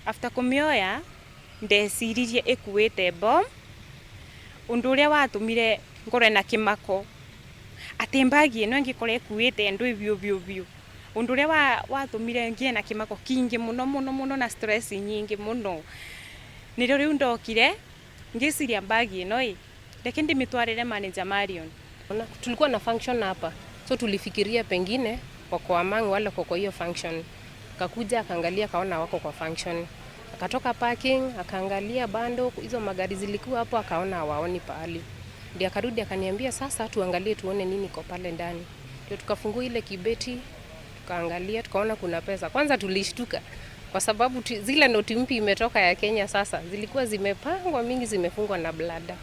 After kumioya ndeciririe ikuite bomb, undu uria watumire ngorwe na kimako ati mbagi ino ingikorwo ikuite ndu biu biu biu. Undu uria watumire ngie na kimako kingi muno muno muno na stress nyingi muno, nirio riu ndokire ngiciria mbagi ino i reke ndimitwarire manager Marion. Tulikuwa na function hapa, so tulifikiria pengine wako among wale wako kwa hiyo function. Akakuja akaangalia akaona wako kwa function, akatoka parking akaangalia bando hizo magari zilikuwa hapo, akaona hawaoni pahali, ndio akarudi akaniambia, sasa tuangalie tuone nini iko pale ndani. Ndio tukafungua ile kibeti tukaangalia, tukaona kuna pesa. Kwanza tulishtuka kwa sababu zile noti mpya imetoka ya Kenya sasa zilikuwa zimepangwa mingi, zimefungwa na blada.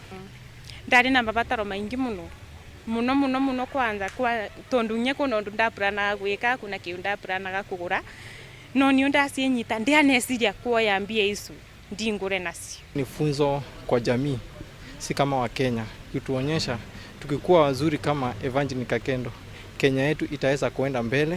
Ndari na mabataro maingi muno muno muno muno, kwanza kwa tondu nye kuna undu ndapuranaga gwika, kuna kiu ndapuranaga kugura, no ni ndacinyita ndianeciria kuoya mbia icu ndingure nacio. Ni funzo kwa jamii, si kama wa Kenya, kutuonyesha tukikuwa wazuri kama Evangeline Kakendo, Kenya yetu itaweza kuenda mbele.